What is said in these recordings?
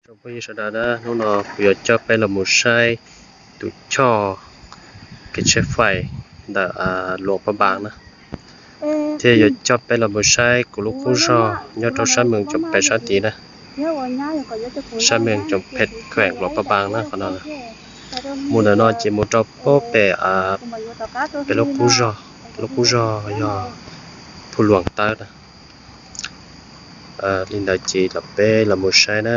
Tsoom phooj ywg sawv daws na, hnub no kuv yuav coj peb los mus saib tus choj kev tsheb fais ntawm Luam Paj Npas na, thiab yuav coj peb los mus saib kuv lub qub zog nyob rau sab Mees Coom Pem sab tid na, sab Mees Coom Pem kheem Luam Paj Npas na qhov no. Mus ntawm no ces mus rau pem peb lub qub zog, lub qub zog yog Phu Luam Tawb na. Li ntawd ces los peb los mus saib na,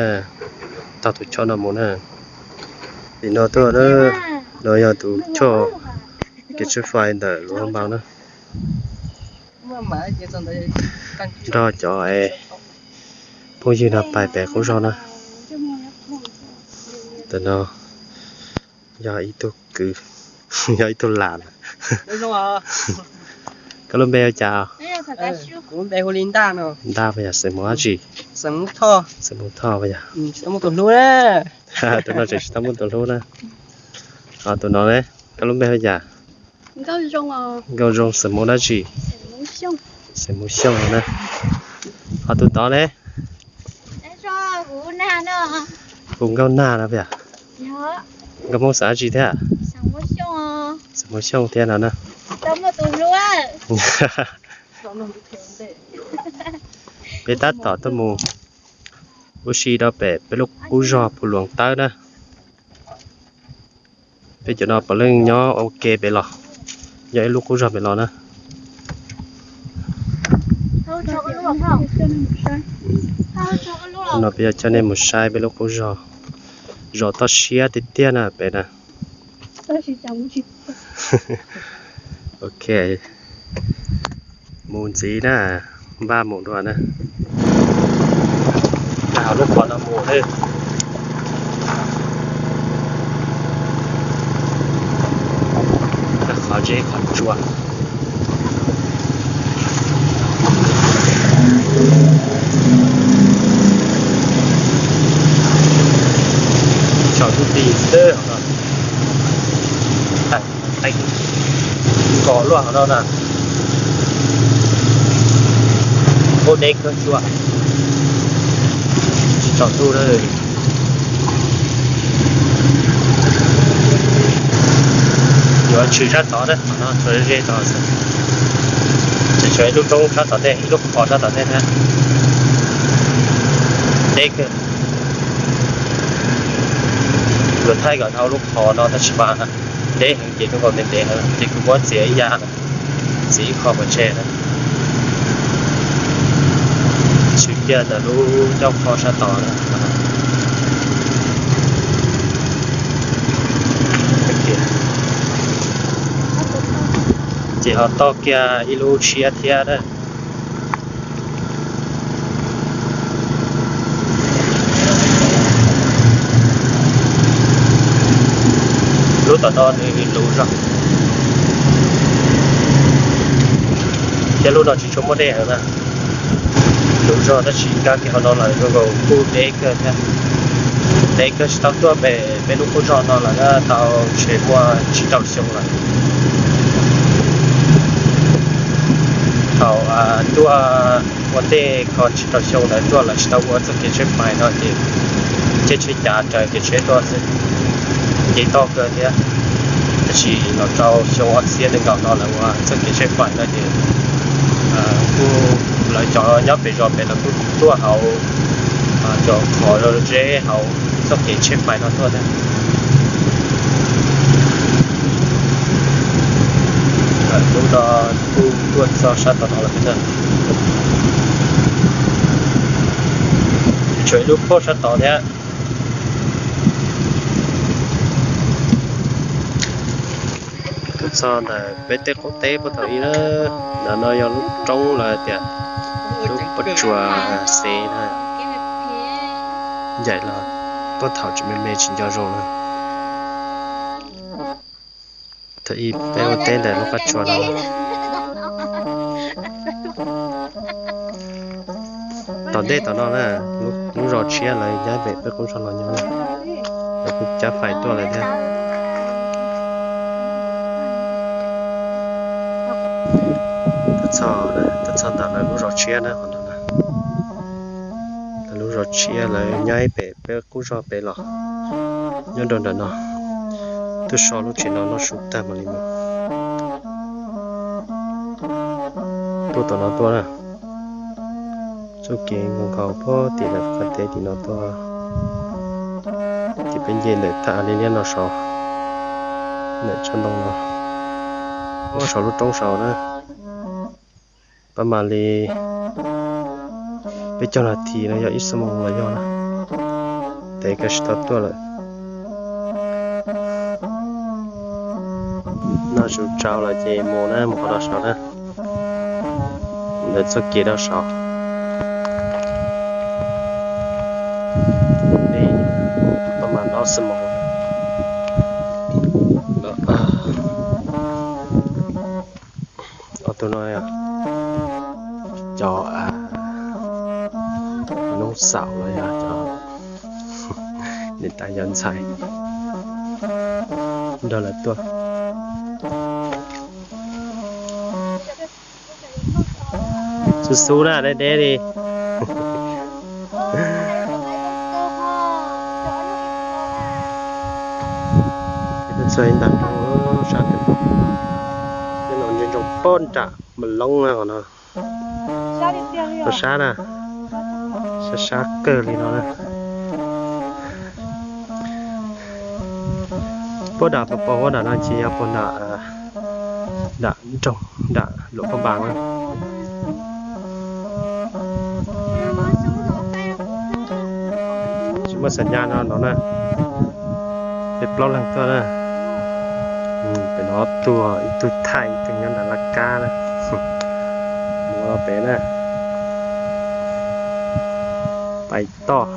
taug tus choj no mus na. Nim no tuaj na, no yog tus choj kev tsheb fais ntawm Luam Paj Npas na. Nrog cov phooj ywg no pais pem qub zog na. Ntawm no yog ib tug kwv, yog ib tug lam. Koj lub npe hu cas? Ntaj, yog xeem Hmoob dab tsi? Xeem Hmoob Thoj. Tus no tseem tsis tau muaj tus hlub na. Tus no ne, koj lub npe hu cas? Nkauj Zoo, xeem Hmoob dab tsi? Xeem Hmoob Xyooj na. Ho tus tod ne? Hu Nkauj Nag no puas yog? Nkauj Hmoob xeem dab tsi thiab? Xeem Hmoob Xyooj thiab no na. Peb tab tom tuaj mus ua si rau pem peb lub qub zog Phu Luam Tawb na. Peb cov no puav leej nyob ua ke pem los, nyob ib lub qub zog pem los na. Hnub no peb yuav coj nej mus saib peb lub qub zog, zos toj siab tiag tiag na pem na. Ok, mus ntxiv na, npaj mus dua na. Npaj hauv lub qhov no mus na. Qhov zeb qhov tsua. Tsaus ntuj nti xwb. Nkos luaj hauv no na. Ua deb kawg tsua. Tsis tsaus ntuj na. Yuav tshwm sab tod na, qhov no tshuav ze tod xwb. Tseem tshuav ib lub roob sab tom ntej, ib lub qhov sab tom ntej thiab. Deb kawg. Yuav thaij kom dhau lub qhov no tab sis mas deb heev ces kuv nkaus ntev ntev heev ces kuv muab txiav ib yam, txiav ib qho pov tseg na. Tshwm kiag ntawm lub ncauj qho sab tod na. Ces ho toj kiag ib lub tshiab thiab na. Lub tom no nws luv zog, thiab lub no tsis tshua muaj dej heev na. Luv zog tab sis nkag kiag hauv no lawm zoo nkaus kuj deb kawg thiab. Deb kawg tsis tau tuaj pem peb lub qub zog no lawm na tau ntshe muaj tsib rau xyoo lawm. Thaum tuaj ua ntej ko tsib rau xyoo ntawd tuaj lawv tsis tau ua txoj kev tsheb fais no ces caij tsheb cav raws kev tsheb tuaj xwb, ces toj kawg thiab. Tab sis los rau xyoo ob txhiab nees nkaum no lawv ua txoj kev tsheb fais no ces kuj lawv cov nyob pem zos pem lawv kuj tuaj hauv cov qhov zeb hauv txoj kev tsheb fais no tuaj thiab. Lub no kuj tuaj txog sab tom no lawm thiab na. Tshuav ib lub pab sab tod thiab. Tuaj txog ntawm peb tej qub teb puag thaum ub na, ntawm no yog lub roob los tias lub pob tsuas xev na, ncaim los puag thaum tseem me me tsis nco zoo na. Thaum ub peb ua teb ntawm lub qab tsuas no. Tom ntej tom no na, lub zos tshiab lawv nyob pem peb qub zos los nyob, lawv kuj cab fais tuaj lawm thiab. Tuaj txog, tuaj txog ntawm lawv lub zos tshiab na, qhov no na, lawv lub zos Tshiab lawv nyob ib pem peb qub zog pem los nyob rau nram no, tuaj so lub tsev no noj su tag mam li mus. Tuaj tom no tuaj na, txoj kev nkaus nkaus puag tim lawv qab teb tim no tuaj, ces peb nce ntawm thaj av liab liab no sov, ntawm tsob ntoo no, muab sov lub roob saud na. Pab mam li peb caug nas this no yog ib xuab moos los yog na, tes kawg tsis tau tuaj lawm. Noj su tsau lawm ces mus na, mus qhov no saud na, ntawm txoj kev no saud. Pab mam no xuab moos. Ob tug no yog cov noob xaum los yog cov niam tais yawm ntxhais nrog lawv tuaj. Xub xub na, deb deb li. Txog ib nta roob sab, tej no ntsoov pob nram Mas Loob na, qhov no. Sab na, sab sab kawg li no na. Puag nram, puag nram no ces yog puag nram, nram nroog, nram Luam Phaj Npas na. Tsis muaj xam nyas no no na. Peb plaub leeg tuaj na. Pem no tuag ib tug thaij ib tug nyob nram laj kab na. Mus pem na. Pais toj.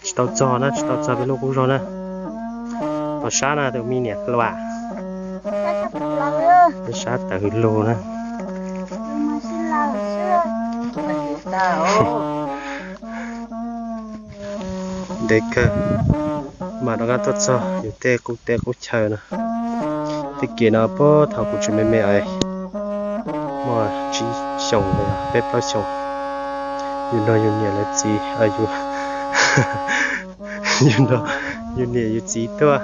Tsis tau txog na, tsis tau txog peb lub qub zog na. Tom sab na tus me niam hluas. Peb sab tawm hws lug na. Ntev kawg mas rov qab tuaj txog yus tej qub teb qub chaw na. Tej kev no puag thaum kuv tseem me me es muaj tsib xyoos los yog peb plaub xyoos, yus nrog yus niam lawv txiv, yus nrog yus niam yus txiv tuaj,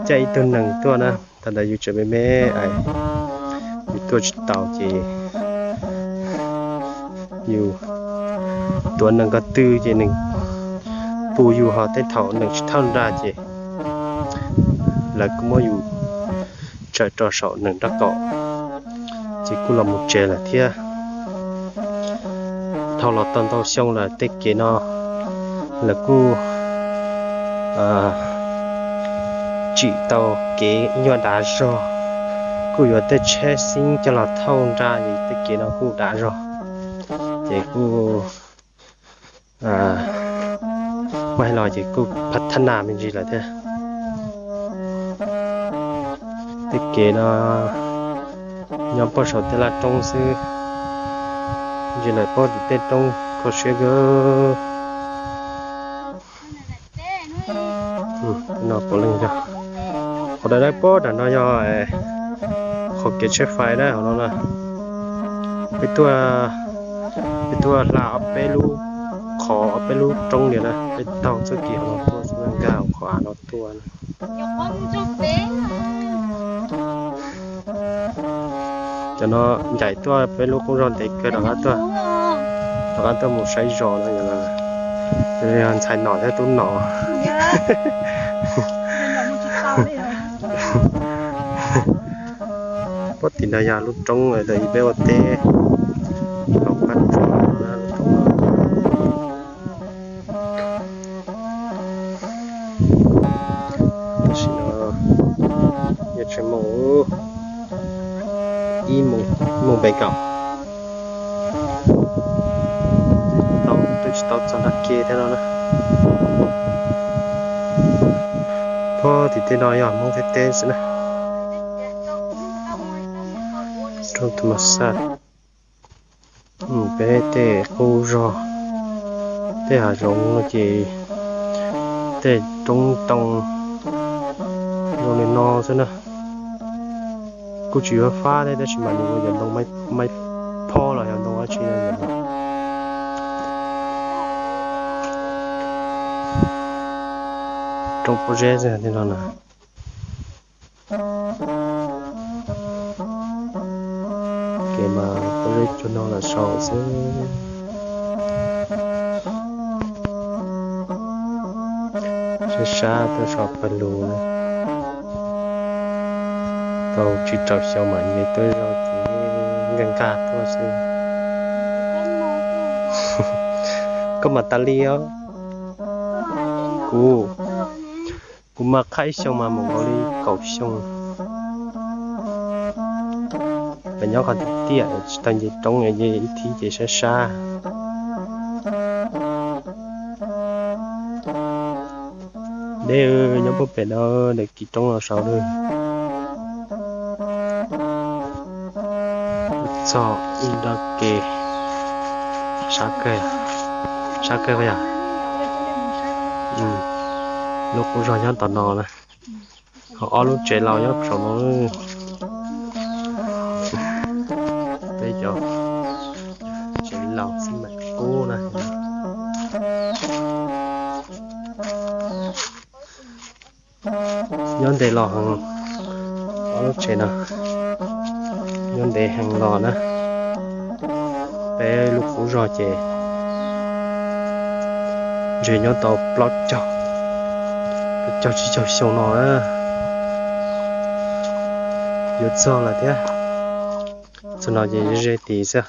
caij ib tug nees tuaj na. Thaum ntawd yus tseem me me es yus tuaj tsis taus ces yus tuav nees ko tw ces nees pus yus, ho tej thaum nees tsis thauj nra ces lawv kuj muab yus tsaws rau saum nees nraub qaum, ces kuj los mus tsev lawm thiab. Dhau los tau ntau xyoo lawm tej kev no lawv kuj tsim tau kev ib nyuag dav zog, kuj yuav tej tsheb xib coj los thauj nra es tej kev no kuj dav zog, ces kuj mas los ces kuj pha thab nas me ntsis lawm thiab. Tej kev no nyob puag saum tej laj roob xwb, ntsis lawm puag tim tej roob kho siab kawg. No puav leej yog qhov daim dawb puag nram no yog qhov kev tsheb fais na hauv no na. Peb tuaj, peb tuaj hla ob peb lub qhov, ob peb lub roob li na, peb taug txoj kev hauv no tuaj xwb, nkag qhov av no tuaj. Cov no ncaim tuaj peb lub qub zog ntev kawg, rov qab tuaj, rov qab tuaj mus saib zos no. Ntxhais nom thiab tub nom. Puag tim no yog lub roob ntawm ib peb ua teb, hauv qab roob lub roob. Tam sim no yog tseem moos ib moos peb kaum, twb tsis tau txog nram ke thiab no na. Puag tim tej no yog Hmoob thiab teb xwb na. Roob tus mas xaj. Peb tej qub zog, tej hav zoov no ces tej roob ntoo zoo li no xwb na. Kuj tsis yuav fab thiab tab sis mas nws ua yog ntoo maib phob los yog ntoo dab tsi no. roob pob zeb xwb thiab no na. Kev mas pob zeb cuag no lawm saud xwb. Sab sab tuaj so pawg lug na. Tau tsib rau xyoo mas nce tuaj zog ces nkag nkag tuaj xwb. Koj mas tas li os. Kuv, kuv mas qhab ib xyoo mas mus nkaus li kaum xyoo. Pem nyob qhov tiaj tiaj tsis tau nce roob, nce ib thib ces sab sab. Deb, nyob puag pem no, deb kis roob los saud lawm. Txog ib nrab ke, sab kawg, sab kawg yom. Lub qub zog nyob tom no na, ho ob lub tsev laus nyob saum no. Peb cov tsev laus xib mam kub na. Nyob ntev los heev, ob lub tsev no nyob ntev heev los na. Peb lub qub zog ces ntshe nyob tau plaub caug, plaub caug tsib caug xyoo no na. Yuav txog lawm thiab, txog no ces ze ze tid xwb.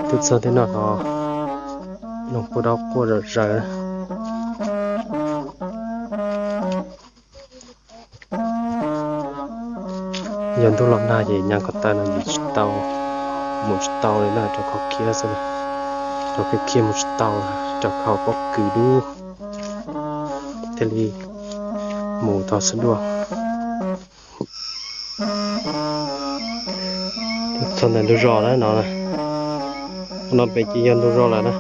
Tuaj txog tej no los noog puag dawb quaj zom zaws. Yog ntuj los nag ces nyas ko taw no mus tsis tau, mus tsis tau li na, rau khau khiab xwb, rau khau khiab mus tsis tau, rau khau pob kws dub thiaj li mus tau xwb dua. Txog ntawm ntug zos na no, no pem ces yog ntug zos lawm na.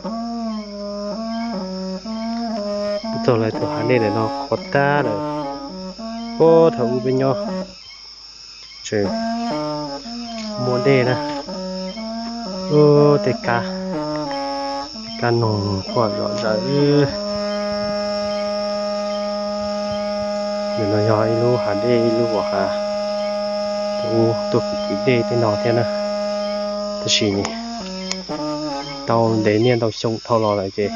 Txog lawv tus hav dej ntawm no qhuav tag lawm. Puag thaum ub peb nyob tseem muaj dej na. Ub, tej kab, tej kab noog quaj zom zaws. Ntawm no yog ib lub hav dej, ib lub vos hav, ub tuaj kwv kwv dej tej no thiab na. Tab sis tau ntev niaj ntau xyoo dhau los lawm ces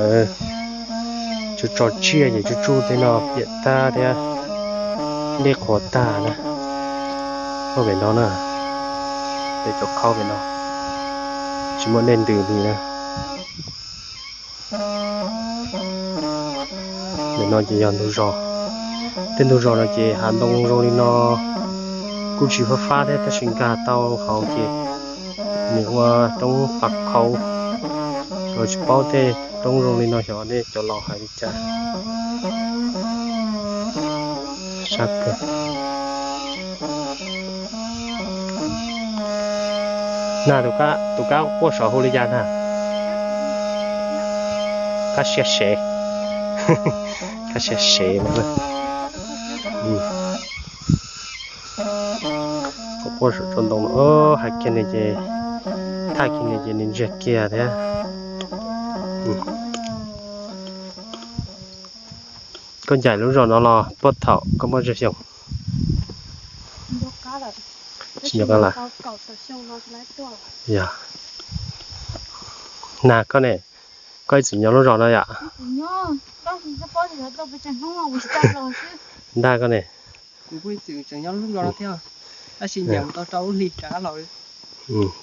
lawv tsuas tso tsiaj ces tsuj tsuj tej no piam tag thiab, dej qhuav tag na. Qhov pem no na, pem cov qhaub pem no tsis muaj dej ntws li na. Ntawm no ces yog ntug zos. Tej ntug zos no ces hav ntoo zoo li no kuj tsis fab fab thiab, tab sis nkag tau hauv ces nws ua roob pas khau. Tsis paub tej roob zoo li no xyov nej cov laus hais li cas. Sab kawg. Na, tus kab quaj saud hu li cas na? Kab siab sev. Kab siab sev no. Quaj saum tsob ntoo no, hais kiag nws ces, thaj kiag nws ces nws ntsiag kiag thiab. Koj ncaim lub zos no los puag thaum koj muaj tsawg xyoo? Tsis nco qab lawm. Yog. Na koj ne, koj ib txwm nyob lub zos no yom? Ntag koj ne.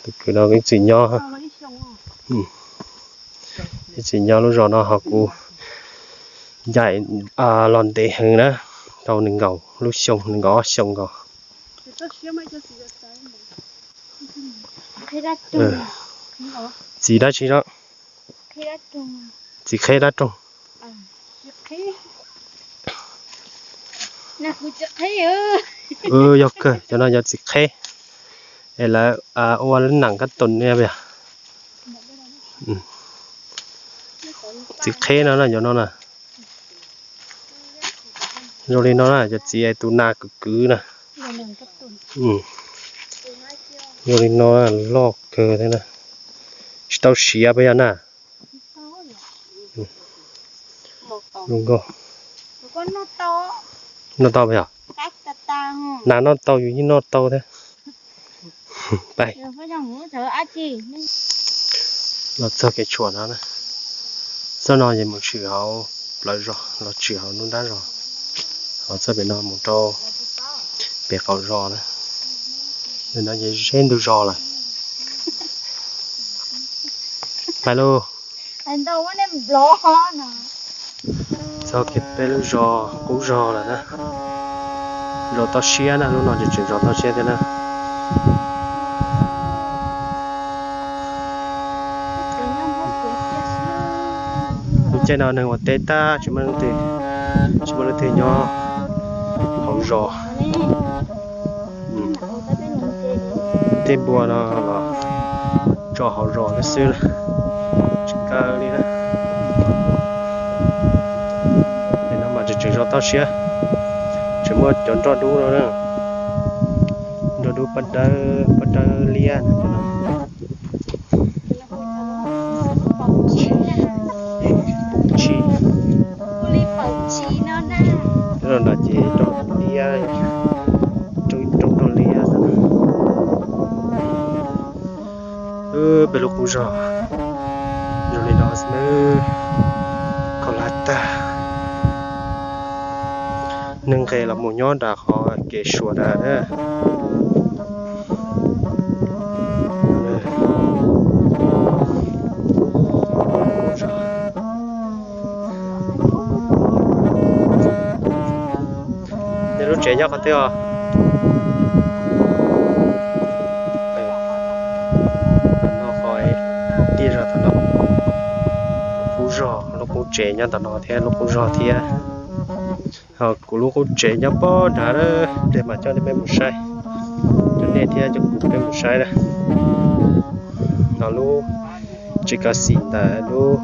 Tus kwv no ib txwm nyob, ib txwm nyob lub zos no ho kuv ncaim los ntev heev na, tau nees nkaum lub xyoo, nees nkaum ob xyoo nkaus. Txiv dab tsi no? Txiv qheb dab roog. Yog kawg, cov no yog txiv qheb es lawv ua lub nees kab tus ne. Txiv qheb no na, cov no na. Zoo li no na, cov txiv tus nas kwv kwv na. Zoo li no loj kawg thiab na. Tsis tau siav puas yog na? Zoo nkauj. Noj tau puas yog? Nas noj tau, yus yeej noj tau thiab. Los txog kev tshuam no na, txoj no ces mus tshwm hauv plawv zos los tshwm hauv nruab nrab zos, hauv txoj pem no mus rau pem qaum zos na. Ntawm no ces ze ntug zos lawm. Pais lauj. Txog kiag peb lub zos qub zos lawm na. Zos toj siab na, lub no ces tseem zos toj siab thiab na. Lub caij no neeg ua teb tag, tsis muaj leej twg, tsis muaj leej twg nyob hauv zos. Tej npua no los tso hauv zos xwb, tsis kaw li na. Pem no mas tseem tseem zos toj siab, tseem muaj cov nroj dub no na, nroj dub paj dawb paj dawb liab no. Tsis, no ces nroj liab, roob nroj liab. Peb lub qub zos zoo li no xwb, khaub hlab tag. Neeg nqes los mus nyob nram qhov kev suav nrad na. Nej lub tsev nyob qhov twg os? Tiaj zog tod no, qub zos, lub qub tsev nyob ntawm no thiab lub qub zos thiab. Ho kuv lub qub tsev nyob pog nrad, pliag mam coj nej peb mus saib, coj nej thiab coj kuv peb mus saib na. No lub tsev kav xim ntawm lub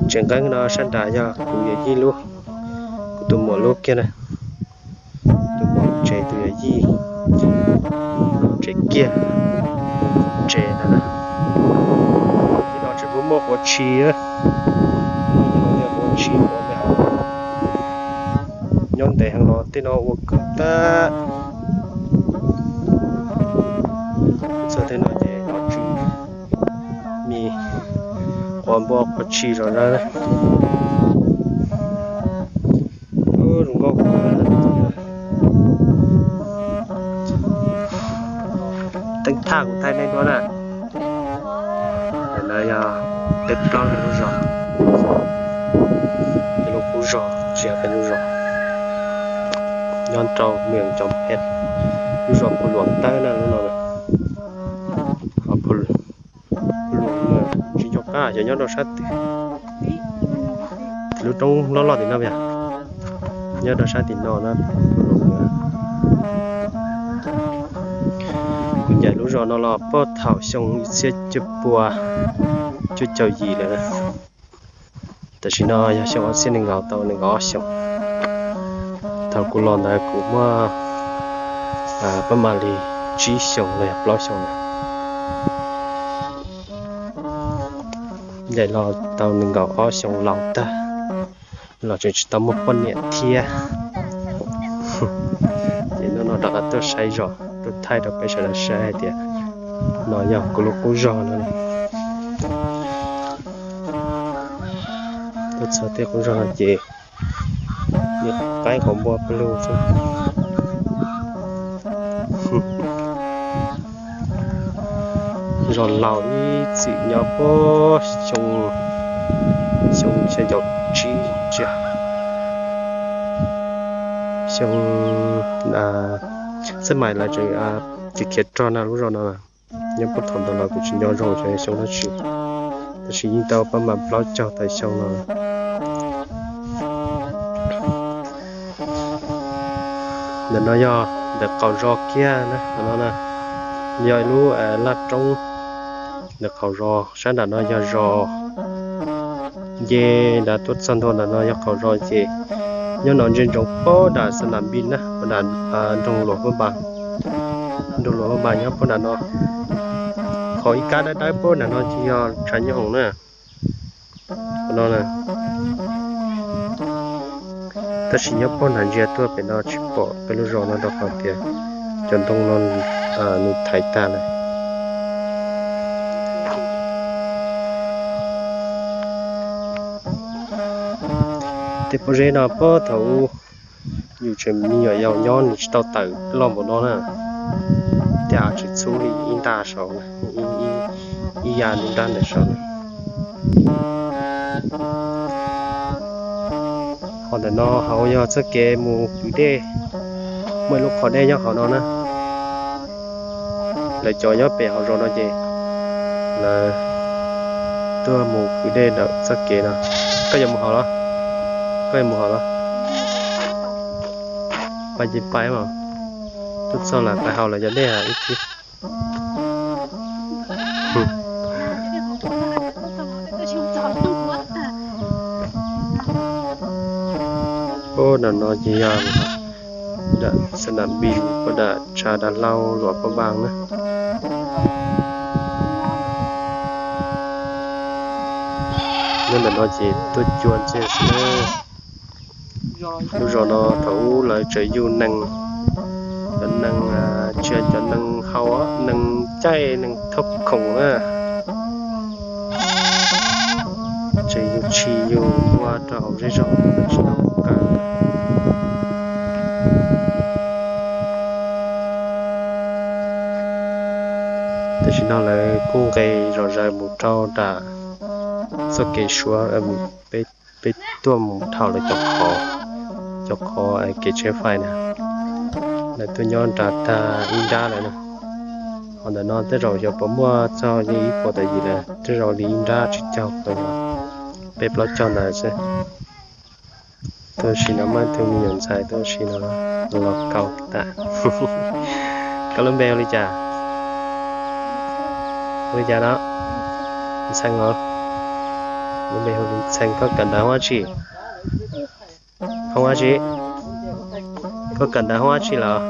tsev nqeeb no sab nrad yog kuv yawm yij lub, kuv tus muam lub kiag na. Tus muam tsev, tus yawm yij tsev kiag, tsev ntawd na. Nim no tseem muaj muaj quav tshis, quav tshis nyob ntev heev los tej no ua kwv tag. Txog tej no ces los tsw me quav npua quav tshis zom zaws. Zoo nkauj kawg. Teeb thaj kuv thaij nej duab na. Ntawm no yog peb plaub lub zos, peb lub qub zos, tsis yog peb lub zos, nyob rau mws cov phem, lub zos Phu Luam Tawb na lub no. Phu Luam tsis nco qab xyov nyob rau sab twg. Lub roob loj loj tim no yog nyob rau sab tim no na. Kuv ncaim lub zos no los puag thaum xyoo ib txhiab cuaj pua cuaj caum yim lawm na. Tam sim no yog xyoo ob txhiab nees nkaum tau nees nkaum ob xyoos. Thaum kuv los ntawd kuv muaj pab mam li tsib xyoos los yog plaub xyoos lawm. Ncaim los tau nees nkaum ob xyoos laus tag, los tseem tsis tau muaj poj niam thiab. Ces hnub no rov qab tuaj saib zos, tuaj thaij rau peb sawv daws saib hais tias no yog kuv lub qub zos no. Tuaj txog tej qub zos no ces nws qaib quav npua pawg lug xwb. Zos laus ib txwm nyob puag xyoo, xyoo xya caum tsib tsia, xyoo xab mais lawv tseem khiav rog na lub zos no. Nyob puag thaum ntawd los kuv tsis nco zoo xyoo dab tsi, tab sis yeej tau pab mam plaub caug tawm xyoo no. Ntawm no yog ntawm qaum zos kiag na, ntawm no na yog ib lub laj roob. Ntawm qaum zos sab nram no yog zos, nce nrad tuaj txog ntua ntawm no yog qaum zos ces Nyob no ntsia ntsoov puag nram Xas Nas Npis na, puag nram nroog Luam Paj Npas. Nroog Luam Paj Npas nyob puag nram no. Qhov ib kab dawb dawb puag nram no ces yog tshav nyooj hoom na. Qhov no na. Tab sis nyob puag nram ntsia tuaj pem no tsis pom peb lub zos no rau qhov tias cov ntoo no nws thaiv tag lawm. Tej pob zeb no puag thaum ub yus tseem me nyuam yaus nyob nws tsis tau tawm loj npaum no na. Tej av tseem txhub li ib nrab saud, ib ya ib nrab ntawm saud na. Hos ntawm no hauv yog txoj kev mus kwv dej, muaj ib lub qhov dej nyob hauv no na. Lawv cov nyob pem hauv zos no ces lawv tuaj mus kwv dej ntawm txoj kev no. Koj yuav mus hauv los? Koj yuav mus hauv los? Pais ces pais mas, tuaj txog lawm pais haus lawv cov dej ib chim. Puag nram no ces yog nram Xas Nas Npis, puag nram tshav dav hlau Luam Paj Npas na. Nyob ntawm no ces tuaj cua ntxiag xwb na. Lub zos no thaum ub lawv tseem yug nees, cov nees, tsis yog cov nees hau, nees caij nees thob khoom na. Tseem yug tshis yug npua rau hauv zej zog, tsis tau kaw. Tam sim no lawv kuj nqes zom zaws mus rau nram txoj kev Suav, peb tuaj mus dhau lawv cov qhov, cov qhov kev tsheb fais na. Lawv tuaj nyob nram tag ib nrab lawm na. Hos ntawm no tej zaum xyov puas muaj txog yeej ib puas tawm yim lawm, tej zaum li ib nrab tsib caug, peb plaub caug ntawd xwb. Tuaj si no muaj ib tug me nyuam ntxhais tuaj si no los kaus tas. Koj lub npe hu li cas? Hu li cas no? Ntxhee os. Lub npe hu li Ntxhee. Koj kawm ntawv hoob dab tsi? Hoob dab tsi? Koj kawm ntawv hoob dab tsi lawm?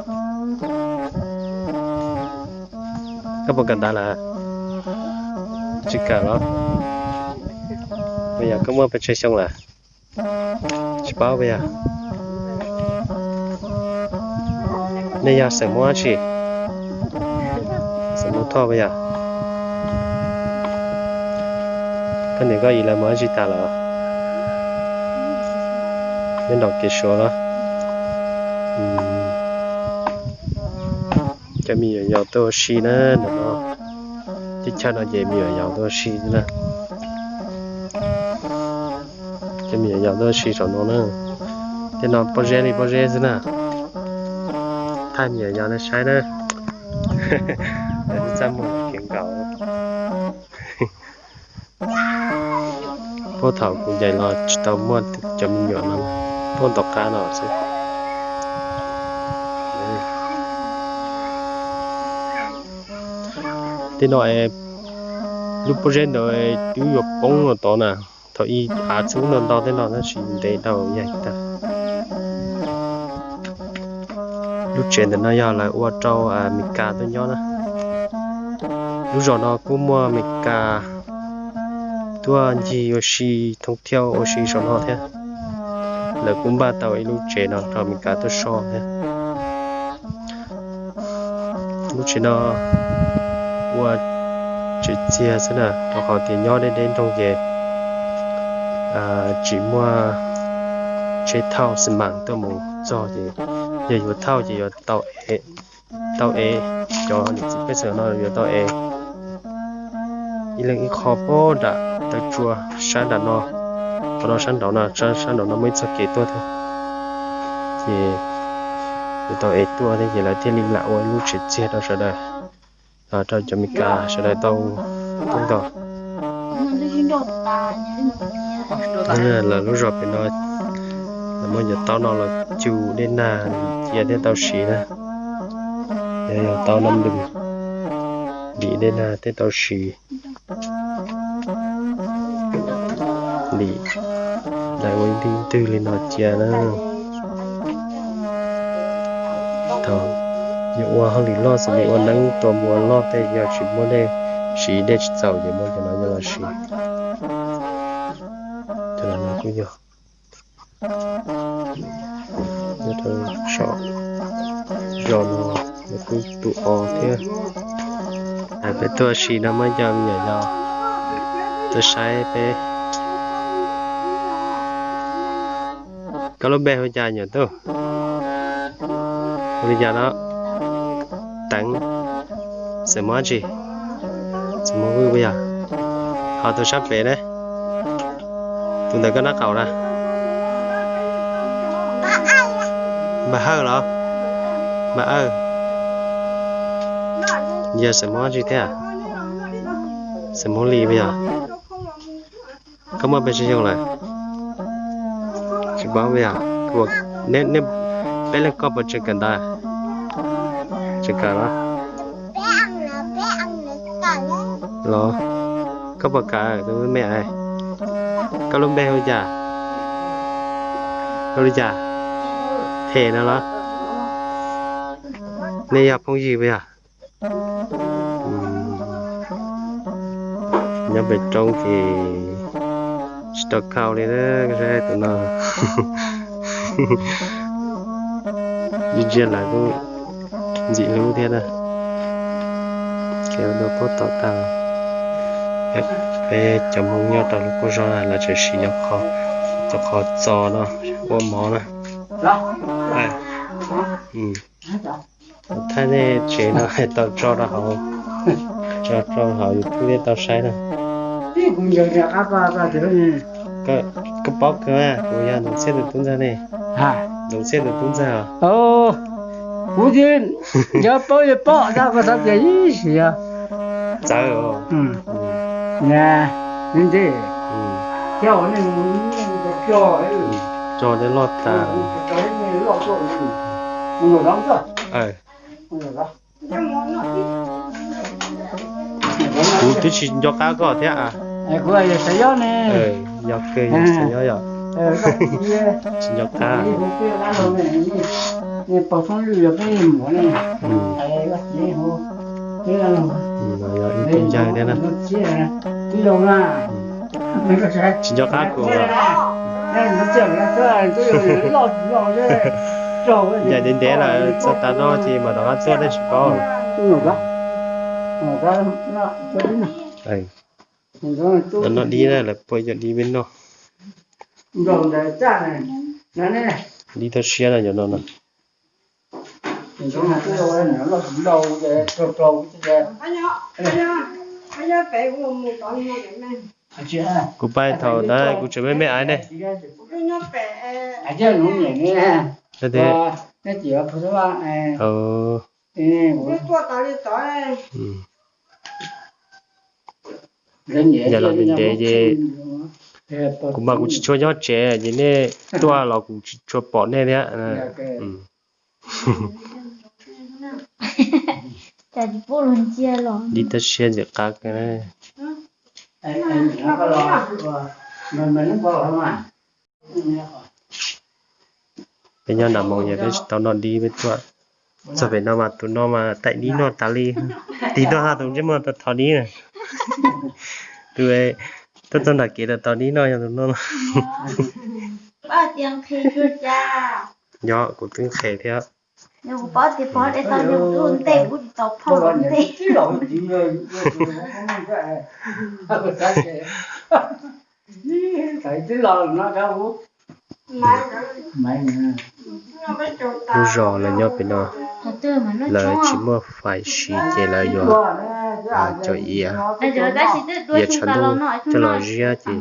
Koj puas kawm ntawv lawm? Tsis kawm los? Puas yog koj muaj pes tsawg xyoo lawm? Tsis paub puas yog? Nej yog xeem Hmoob dab tsi? Xeem Hmoob Thoj puas yog? Koj niam koj txiv lawv mus dab tsi tas lawm? Nyob nraum kev Suav los? Cov me nyuam yaus tuaj ua si na, ntawm no teb chaws no ces me nyuam yaus tuaj ua si na. Cov me nyuam yaus tuaj ua si saum no na. Tej no pob zeb li pob zeb xwb na. Thaij me nyuam yaus nej saib na. Lawv twb txaj muag kev nkaus. Puag thaum kuv ncaim los tsis tau muaj cov me nyuam no, puag tom qab no xwb. Tej no es lub pob zeb ntawd twb yuav poob los tod na. Thaum ub av txhub ntau ntau tej no tab sis ntev dhau yaig tag. Lub tsev ntawm no yog lawv ua rau Amelikas tuaj nyob na. Lub zos no kuj muaj Amelikas tuaj ncig ua si, thoob thiab ua si saum no thiab. Lawv kuj npaj tau ib lub tsev no rau Amelikas tuaj so thiab. Lub tsev no ua tsev txiag xwb na, rau qhov tias nyob deb deb nroog ces tsis muaj tsheb thauj xi mas tuaj mus txog ces yog yuav thauj ces yuav tau ev, tau ev, cov niam txiv pej xeem no yuav tau ev ib leeg ib qho puag nram taw tsua sab nram no, qhov no sab nraud no, sab nraud no muaj ib txoj kev tuaj thiab. Ces yuav tau ev tuaj thiab ces lawv thiaj li lam ua lub tsev txiag rau sawv daws, rau cov Amelikas sawv daws tau tuaj nkaus. Lawv lub zos pem no, lawv muab cov taub no los cug dej nag cia thiaj tau siv na. Yog yog taub nab npws, dim dej nag thiaj tau siv. Dim, lawv ua ib ntwg li no cia na. Yog ua hauj lwm loj xws li ua neeb tua muas loj tej yog tsis muaj dej siv, dej tsis txaus ces muab cov no coj los siv. Cov no kuj yog nyob rau saum zos no, nws kuj tu os thiab. Peb tuaj si no muaj cov me nyuam yaus tuaj saib peb. Koj lub npe hu cas nyuam tub? Hu li cas no? Teev. Xeem Hmoob dab tsi? Xeem Hmoob Vwj puas yog? Ho tus sab pem ne? Tus ntawm koj nraub qaum na? Npawg Hawj los? Npawg Hawj. Yog Xeem Hmoob dab tsi thiab? Xeem Hmoob Lis puas yog? Koj muaj pes tsawg xyoo lawm? Tsis paub puas yog? Peb leej koj puas tseem kawm ntawv? Tseem kawm los? Los, koj puas kawm tus me me? Koj lub npe hu cas? Hu li cas? Phem no los? Nej yog phooj ywg puas yog? Nyob pem roob ces tsis tau khau li na, saib tus no. Ntsia ntsia lawv kuj ntxim hlub thiab na. Kev ua dua pab tom tag, peb cov Hmoob nyob rau lub qub zos lawv tseem siv cov qhov txos no ua mov na. Thaij nej tsev no tau tso rau hauv, tso rau hauv YouTube nej tau saib na. Koj paub kawg, kuv yog Ntxoov Txhiaj tus tub ntxawg ne. Ntxoov Txhiaj tus tub ntxawg os. Kuv thiab, yog paub yog pom tab koj xav tias ib sim yog txawv. Tso tej loj tas. Kuv twb tsis nco qab koj thiab. Yog kawg, yog Xav Yob yom. Tsis nco qab. Yog ib tug ncawg thiab na. Tsis nco qab kuv. Ncaim ntev ntev lawm txog tav no ces mam rov qab tuaj nej tsis paub. Noj dib na, lawv pua cov dib peb noj. Dib toj siab no cov no no. Kuv pab thaum ntawd kuv tseem me me aiv ne. Yam los ntev ntev ces kuv mas kuv tsis tshua nyob tsev ces nej tuaj los kuv tsis tshua pom nej thiab. Dib toj siab ntxim qab kawg. Peb nyob nram moos yog peb tsis tau noj dib peb tuaj txog pem no mas tus no mas taim dib noj tas li. Tig noj haj tus ntsej muag thov dib na. Tus tuaj txog nram kev tau dib noj yog tus no. Yog kuv twb nqhes thiab. Lub zos lawv nyob pem no, lawv tsis muaj fais siv ces lawv yuav cov iav, iav tshav ntuj coj los ziab ces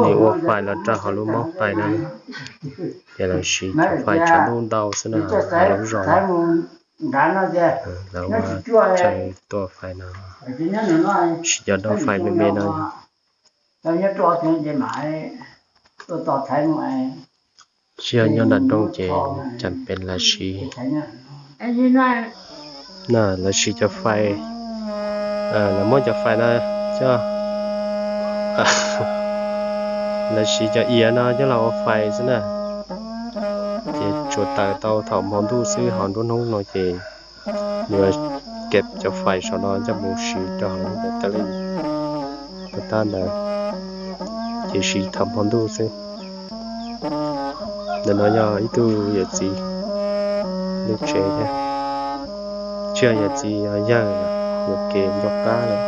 nws ua fais los rau hauv lub mab fais no, ces lawv siv cov fais tshav ntuj ntau xwb na hauv lub zos. Lawv ua chaw tua fais no, siv cov daus fais me me no. Tsis yog nyob nram nroog ces cas pem lawv siv, na lawv siv cov fais, lawv muab cov fais no coj, lawv siv cov iav no coj los ua fais xwb na. Tsuas tawm tau thaum hmo ntuj xwb, ho nruab hnub no ces yuav keb cov fais saum no coj mus siv rau hauv lub tawv lej. Tab ntawd ces siv thaum hmo ntuj xwb. Ntawm no yog ib tug yawm txiv lub tsev thiab. Tsis yog yawm txiv, yog yawg, yuav kev nco qab lawm.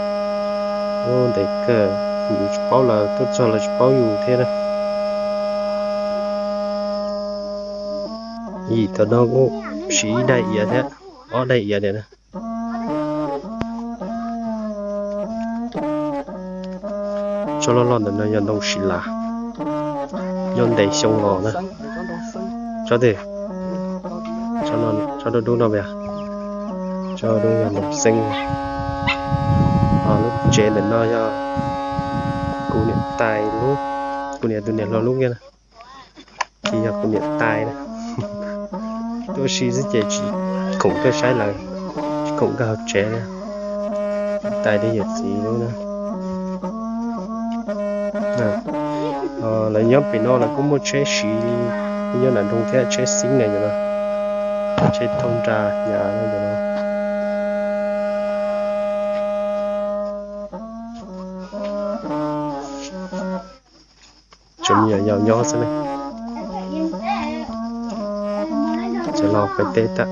Ub, ntev kawg, yus tsis paub lawv tuaj txog lawv tsis paub yus thiab na. Yim tam no kuj siv ib daim iav thiab, ob daim iav tias na. Tsob loj loj ntawm no yog ntoo siv lav, nyob ntev xyoo los na. Tsob twg? Tsob dub dub no, tsob dub yog ntoo xeeb. Lub tsev ntawm no yog kuv niam tais lub, kuv niam tus niam hluas lub kiag na. Ces yog kuv niam tais na. Tuaj ua si xwb ces tsis khoom tuaj saib lawv, tsis khoom nkag hauv tsev na. Tais thiab yawm txiv lub na. Lawv nyob pem no lawv kuj muaj tsheb siv li nyob nram nroog thiab, tsheb xib na, tsheb thauj nra hnyav no. Tsuas me nyuam yaus nyob xwb ne. Ces los peb teb tag.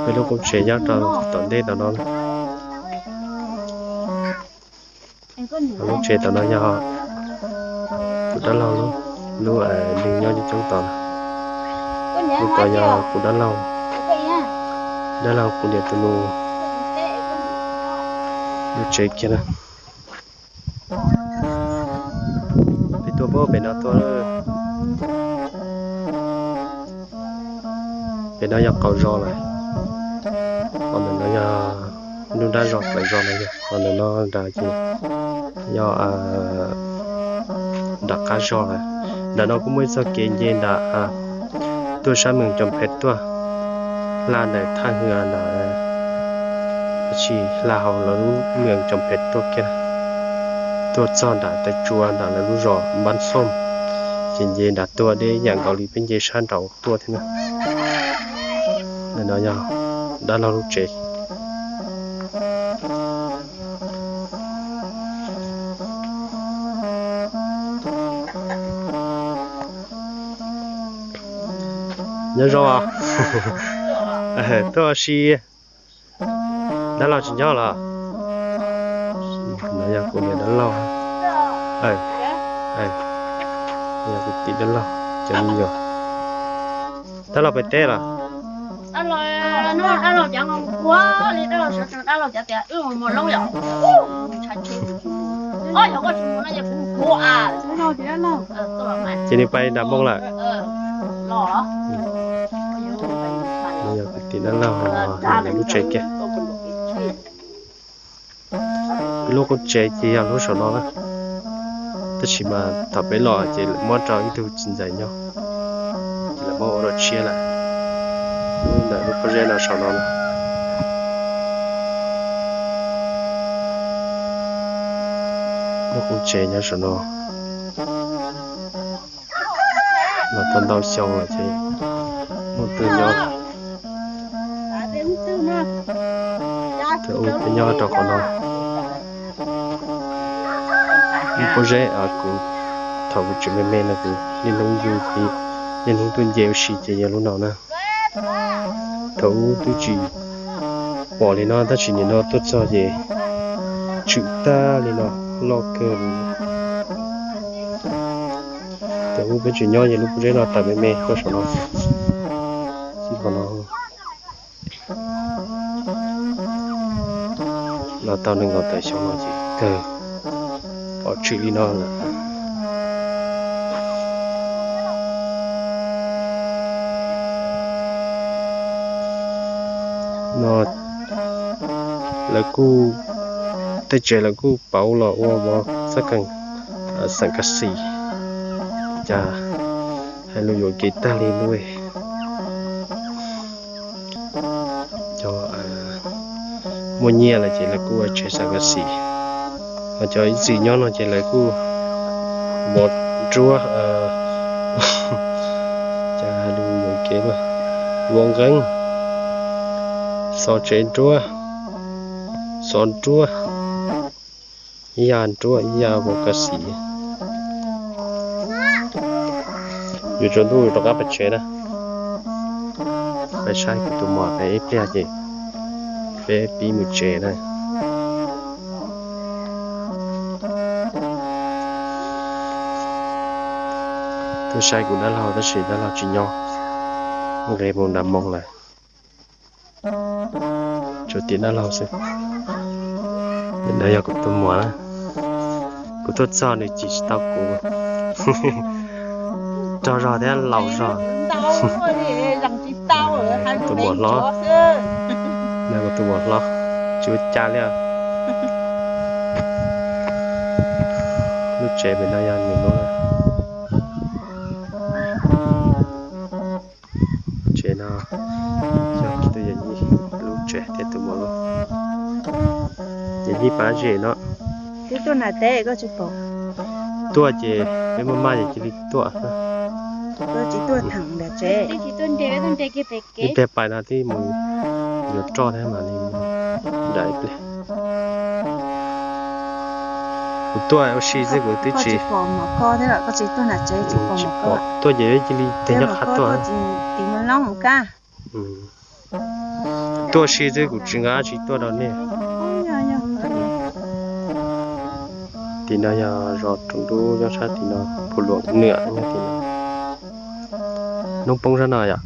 Peb lub qub tsev nyob rau tom ntej tom no. Lub tsev tom no yog kuv dab laug lub, lub neeg nyob coob coob tom. Lub ko yog kuv dab laug, dab laug kuv niam tus nus lub tsev kiag na. Peb tuaj pem no tuaj. Pem no yog qaum zos lawm, ho ntawm no yog nruab nrab zos, plawv zos no yog, ho ntawm no nrad ces yog nram qab zos lawm. Nram no kuj muaj ib txoj kev nce nram tuaj sab Mees Cov Phem tuaj, hla ntawm thaj hwv nram, tsis hla hauv lawv lub Mees Cov Phem tuaj kiag, tuaj txog nram Tav Tsua nram lawv lub zos Npab Xooj, ces nce nram tuaj deb yam nkaus li peb nce sab nraud tuaj thiab na. Ntawm no yog dab laug lub tsev. Nyob zoo, tuaj ua si. Dab laug tsis nyob los? No yog kuv niam dab laug, yog kuv tij dab laug cov me nyuam. Dab laug pem teb los? Ces nws pais nram Hmoob lawm. No yog kuv tij dab laug lub tsev kiag. Lub qub tsev ces yog lub saum no na. Tab sis mas thaum peb los ces lawv muab rau ib tug txiv ntxawm nyob, ces lawv muab ua dua tshiab lawm. Lub ntawm lub pob zeb no saum no na. Lub qub tsev nyob saum no. Los tau ntau xyoo lawm ces muaj twg nyob. Thaum ub peb nyob rau qhov no. Lub pob zeb kuv thaum kuv tseem me me no kuv niaj hnub yug thiab niaj hnub tuaj nce ua si ces yog lub no na. Thaum ub twb tsis pom li no tab sis nim no tuaj txog ces tshwm tag li no, loj kawg li. Thaum ub peb tseem nyob ces lub pob zeb no tawm me me rau saum no, xib qhov no. Los tau nees nkaum tawm xyoo no ces kawg pom tshwm li no lawm. No lawv kuj, tej tsev lawv kuj pauv los ua mov xab kees, xeem kas xis, cas hais lus yuam kev tag li lub. Cov muaj nyiaj lawm ces lawv kuj ua tsev xeem kas xis, ho cov ib txwm nyob no ces lawv kuj mov Nruab, cas lus yuam kev, ua nqeeb, xov tsev nruab, xov nruab, ib yam nruab ib yam vos kav xim. Yuav tsaus ntuj rov qab pais tsev na. Pais saib kuv tus muam pem ib pliag ces peb pib mus tsev na. Tuaj saib kuv dab laug tab sis dab laug tsis nyob, nqes mus nram moos lawm. Tsuas tim dab laug xwb. No yog kuv tus muam na. Kuv tuaj txog nws cim tsis tau kuv. Rog zog thiab laus zog. Tus muam hlob. No kuv tus muam hlob, tsis ua cas li. Lub tsev pem no yog nws lub. Tsev no yog tus yawm yij lub tsev thiab tus muam lub. Yawm yij pab zem no. Tuaj ces peb maj maj ces cia li tuaj. Ib pliag pais no twb mus yuav roj thiab mam li nram ib pliag. Kuv tuaj ua si xwb kuv twb tsis, tuaj ces cia li teg nyob qhov tuaj. Tuaj si xwb kuv tsis nqa dab tsi tuaj rau nej. Tim no yog zos Rooj Dub nyob sab tim no, Phu Luam Nwam nyob tim no. Hnub poob sab no yom?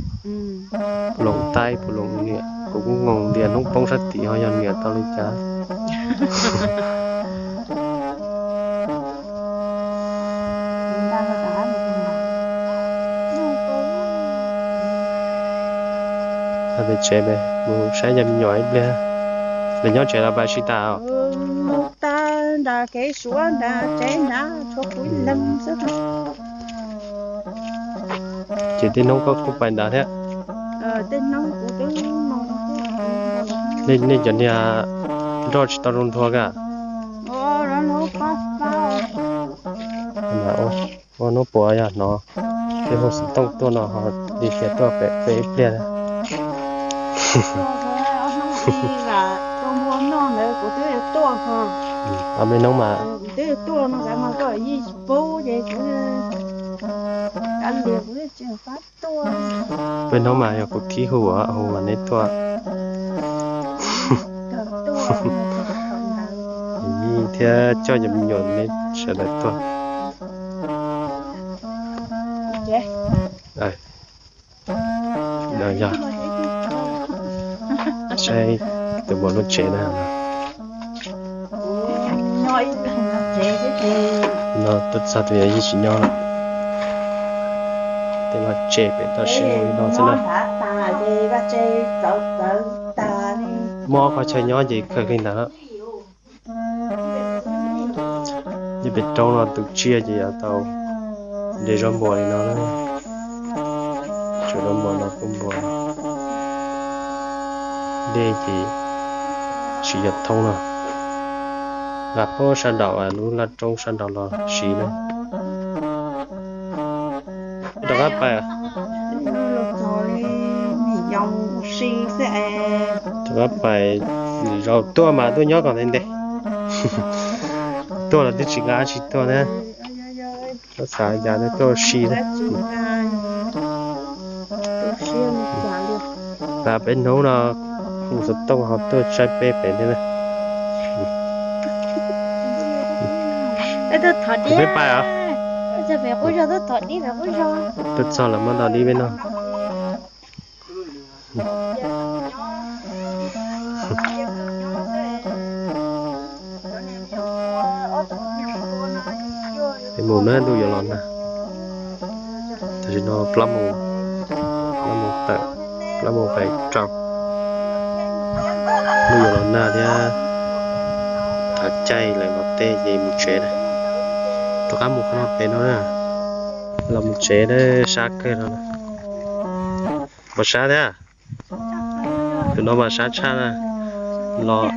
Phu Luam Taib, Phu Luam Nwam, kuv kuj ngoo tias hnub poob sab tim ho yog Nwam tau li cas. Pem tsev pem mus saib cov me nyuam ib pliag. Lawv nyob tsev los pais sib tas os? Tas nram kev suav nram tsev nrad tshuav kuv ib leeg xwb. Ces tej hnub koj kuj pais nrad thiab? Nej cov niag nroj tsis tau zoo nthua ka? Ua hnub puav yog hnov tej hu xov tooj tuaj no ho li tias tuaj pem peb ib pliag. Peb hnub mas, peb hnub mas yog kuv thib hu, hu mas neb tuaj. Yij thiab coj cov me nyuam neb sawv daws tuaj. No yog saib tus muam lub tsev na. No tuaj txog tus yawm yij tsis nyob lawm. Tej no tsev pem toj siab li no xwb na. Muaj ob qhov chaw nyob ces kawg li ntawd. Ces pem roob no tus tsiaj ces yuav tau de zaub npua li no na. Tsuas zaub npua no kuj npua. Dej ces tsis yog thoob no. Nqa puag sab nraum lub laj roob sab nraum los siv na. Rov qab pais, rov qab pais, zaum tuaj mas tuaj nyob kom ntev ntev. Tuaj los twb tsis nqa dab tsi tuaj thiab. Xav cas tuaj ua si thiab. Nqa peb hnub no hu xov tooj ho tuaj saib peb pem thiab na. Peb pais os. Tuaj txog lawm muab tau dib peb noj. Peb mus na, ntuj yuav los nag. Tam sim no plaub moos, plaub moos tawm, plaub moos pais rau. Ntuj yuav los nag thiab, thaum caij lawm los tej ces mus tsev na. Rov qab mus qhov no pem no na. Los mus tsev na, sab kawg no. Puas sab thiab? Tus no mas sab tshaj na. Los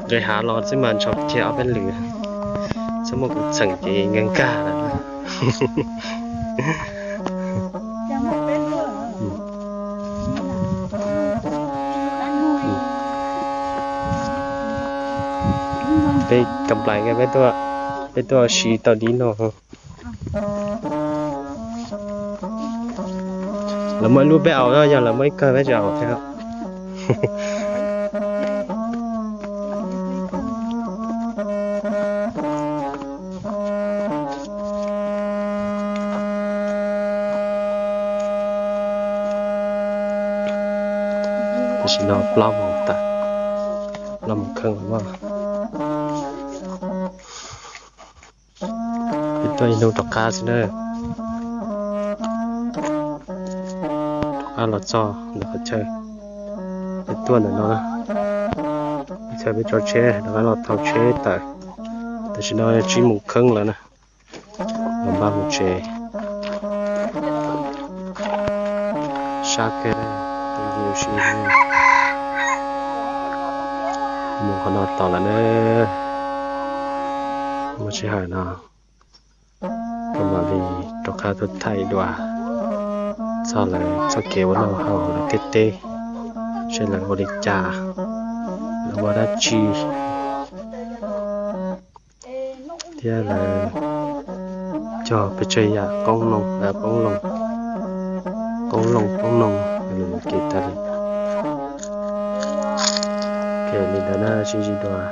nqis hav los xwb mas ntshaus kiag ob peb lwm. Txhob muaj kuv txheem ces nkag nkag lawm. Peb kam plaim, peb tuaj, peb tuaj siv tau dib no. Lawv muaj ib lub peb aus, yog lawv muaj ib kawg peb tsis aus thiab. Tam sim no plaub moos tawm, plaub moos kheej lawm. Peb tuaj ib hnub rov qab xwb na. Rov qab los txog ntawm qhov chaw peb tuaj ntawm no. Chaw peb tso tsheb rov qab los thau tsheb tawm. Tam sim no tsib moos kheej lawm na. Los npaj mus tsev. Sab kawg, tus yus si mus qhov no tos lawm na. Muaj sij hawm no kuv mam li rov qab tuaj thaij dua txog lawv txoj kev ua noj haus lawv tej teb, seb lawv ua li cas, lawv ua dab tsi, thiab lawv cog pes tsawg yam qoob loo, qoob loo, qoob loo, qoob loo, kev tas li. Li ntawd na, sib ntsib dua.